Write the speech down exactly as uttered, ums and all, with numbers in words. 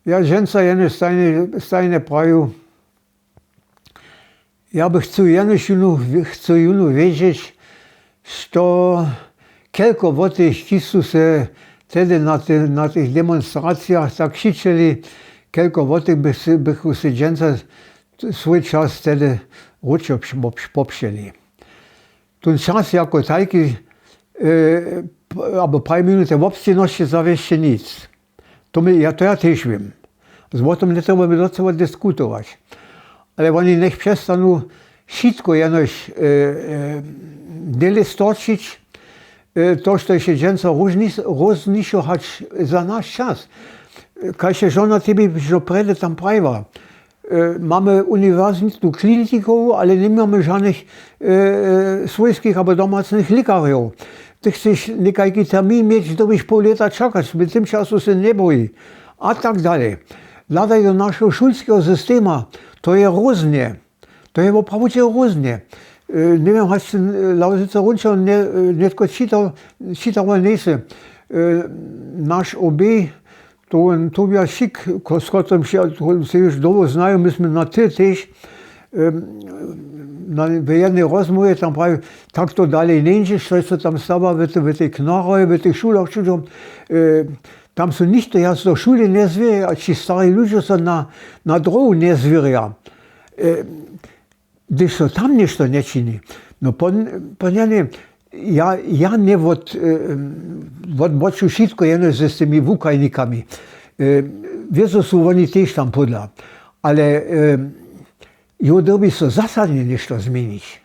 Ja dźensa jenož stajnje prajił, ja bych chcył jenož jónu wědźeć, što kelko wot tych kiž su se tehdy na tych demonstracijach tak křičeli, kelko wot tych bychu se dźensa swój čas tehdy wróćo popřeli. Tón čas jako tajki abo prajminu te wobsćěnosće zawěsće nic. To ja tež wěm. Wo tom njetrjebamy docyła diskutować. Ale woni njech přestanu wšitko jenož dele storčić, to što je dźensa róznišo hač za naš čas. Kaž je žona tebi žno prjedy tam prajiła, mamy uniwersitnu klinikowu ale nimamy žanych swójskich abo domacnych lěkarjow. Ty chceš někajki termin měć, dyrbiš poł lěta čakać, w tym času se njeboji, a tak dalej. Hladaj do našeho šulskeho systema. To je róznje. To je woprawdźe róznje. Njewěm hač ten lawzyca runčo nětko čitała njejsy. Naš ob, to wón tobiašik, z kotrymž ja se już dołho znaju, my smy na ty tež w jednej rozmołwje tam prajił, tak to dalej njeńdźe, što so tam stawa w tej knaroj w tych šulach wšudźo. Tam su nichtó jasno šule njezwěrje a ći stari ludźo so na drohu njezwěrja. Hdyž so tam něšto nječini, no pon ja nje ja nje wotmoću wšitko jenož z tymi wukajnikami. Wězo su woni tež tam pódla, ale jo dyrbi so zasadnje něšto změnić.